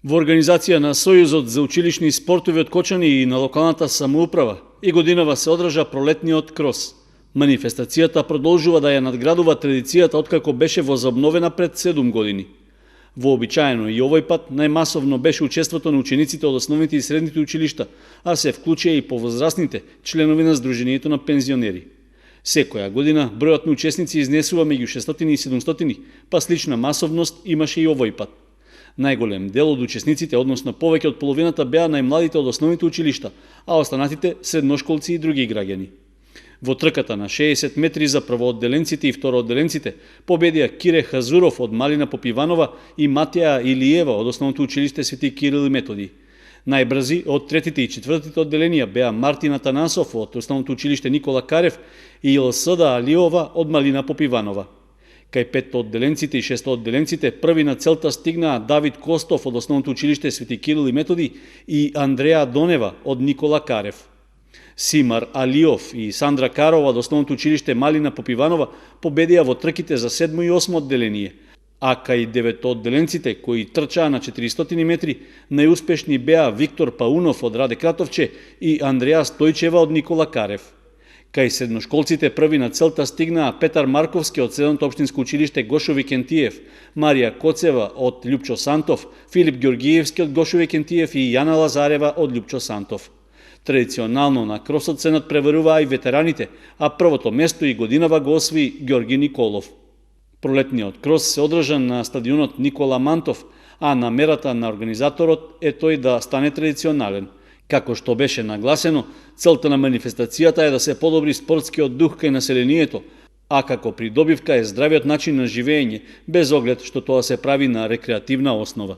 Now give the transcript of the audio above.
Во организација на Сојузот за училишни спортови од Кочани и на локалната самоуправа и годинава се одржа пролетниот крос. Манифестацијата продолжува да ја надградува традицијата откако беше возобновена пред 7 години. Вообичаено и овој пат најмасовно беше учеството на учениците од основните и средните училишта, а се вклучија и повозрастните членови на Сдруженијето на пензионери. Секоја година бројот на учесници изнесува меѓу 600 и 700, па слична масовност имаше и овој пат. Најголем дел од учесниците, односно повеќе од половината, беа најмладите од основните училишта, а останатите средношколци и други граѓани. Во трката на 60 метри за првоодделенците и второодделенците победија Кире Хазуров од Малина Попиванова и Матеја Илиева од основното училиште Свети Кирил и Методи. Најбрзи од третите и четвртите одделенија беа Мартин Атанасов од основното училиште Никола Карев и Илсада Алиова од Малина Попиванова. Кај 5 одделенците и 6 одделенците први на целта стигнаа Давид Костов од основното училиште Свети Кирил и Методи и Андреа Донева од Никола Карев. Симар Алиов и Сандра Карова од основното училиште Малина Попиванова победија во трките за 7 и 8 одделение, а кај 9 одделенците кои трчаа на 400 метри, најуспешни беа Виктор Паунов од Раде Кратовче и Андреа Стојчева од Никола Карев. Кај средношколците први на целта стигнаа Петар Марковски од Средното општинско училиште Гошо Викентиев, Марија Коцева од Љупчо Сантов, Филип Ѓоргиевски од Гошо Викентиев и Јана Лазарева од Љупчо Сантов. Традиционално на кросот се надпреваруваа и ветераните, а првото место и годинава го освои Ѓорги Николов. Пролетниот крос се одржа на стадионот Никола Мантов, а намерата на организаторот е тој да стане традиционален. Како што беше нагласено, целта на манифестацијата е да се подобри спортскиот дух кај населението, а како придобивка е здравиот начин на живење, без оглед што тоа се прави на рекреативна основа.